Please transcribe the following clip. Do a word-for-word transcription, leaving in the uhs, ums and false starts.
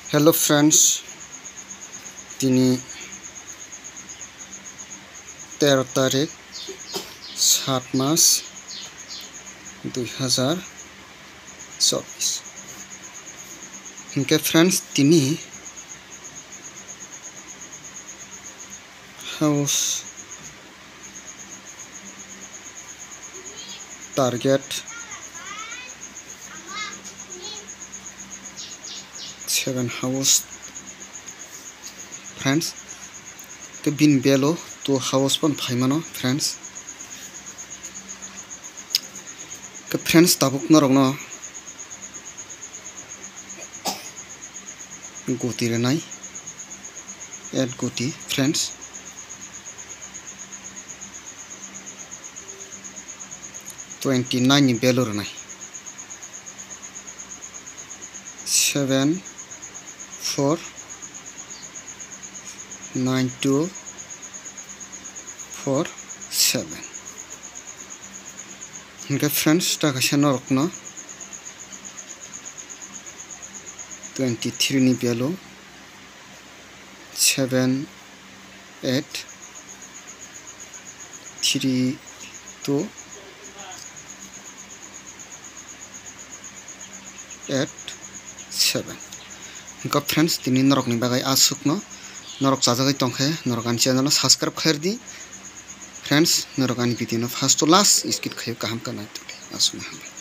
Hello friends, tini tero tarik, sat mas, dui hazar chobis. Hinkhe friends, tini house target seven house friends, tei bini belo two house phano phaimano friends. Khe friends, tabuk norokno guti rwnai, eight guti friends, twenty nine ni belo rwnai, seven four nine two four seven. Hinkhe friends, ta kaisa norokno twenty three ni belo seven eight three two eight seven. Hinkhe friends, tini norokni bagwi aswkno, norok chajagwi tongkhe norok ani channel no subscribe khlai rwdi. Friends, norok ani video no first to last skip khaio kaham khe naitokdi, aswkno hambai.